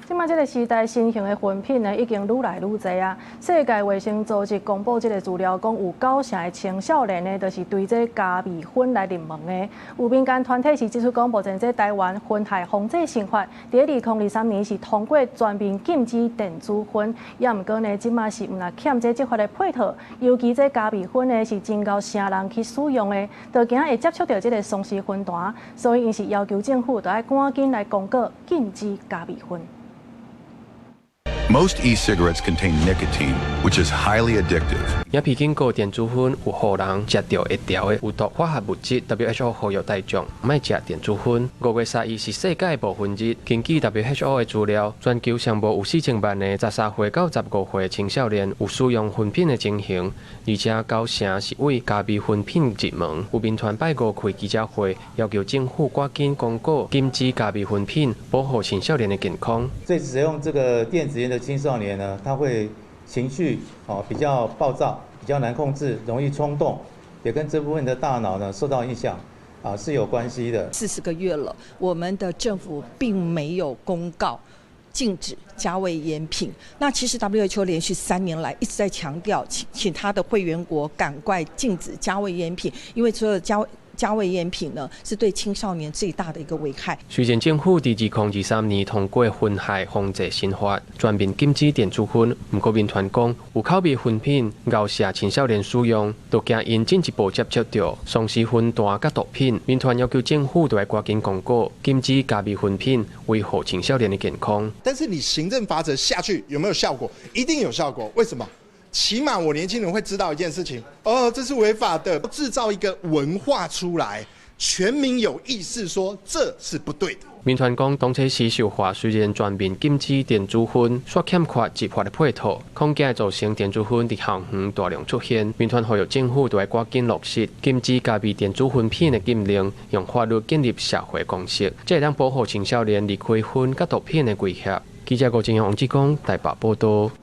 這馬這个時代新型的薰品呢，已經愈來愈濟啊！世界衛生組織公布這个資料，講有九成的青少年呢，就是對這加味薰來入門的。有民間團體是指出講，目前這台灣薰害防制新法，佇2023年是通過全面禁止電子薰，也毋過呢，這馬是毋若欠這執法的配套，尤其這加味薰呢，是真𠢕成人去使用的，就驚會接觸著這个相思薰彈，所以𪜶是要求政府著愛趕緊來公告禁止加味薰。 Most e-cigarettes contain nicotine, which is highly addictive. 影片警告電子薰有予人食著會著的有毒化學物質，WHO 呼籲大眾莫食電子薰。5月31是世界無薰日，根據 WHO 的資料，全球上無有4000萬的13歲到15歲青少年有使用薰品的情形，而且九成是對加味薰品入門。有民團拜五開記者會，要求政府趕緊公告禁止加味薰品，保護青少年的健康。所以使用這個電子菸的青少年呢，他會情緒哦比較暴躁，比較難控制，容易衝動，也跟這部分的大腦呢受到影響啊是有關係的。 40個月了，我們的政府並沒有公告禁止加味菸品。那其實 WHO 連續3年來一直在強調，請他的會員國趕快禁止加味菸品，因為所有加味菸品呢，是對青少年最大的一個危害。雖然政府佇2023年通過薰害防制新法，全面禁止電子薰，毋過民團講有口味薰品𠢕射青少年使用，就驚𪜶進一步接觸著相思薰彈佮毒品。民團要求政府著愛趕緊公告禁止加味薰品，維護青少年的健康。但是你行政罰則下去有沒有效果？一定有效果。為什麼？起碼我年輕人會知道一件事情，哦，這是違法的，製造一個文化出來，全民有意識說這是不對的。民團講，當初時修法雖然全面禁止電子薰，卻欠缺執法的配套，恐驚造成電子薰佇校園大量出現。民團呼籲政府著愛趕緊落實禁止加味電子薰品的禁令，用法律建立社會共識，才會當保護青少年離開薰佮毒品的威脅。記者郭正陽、王志剛台北報道。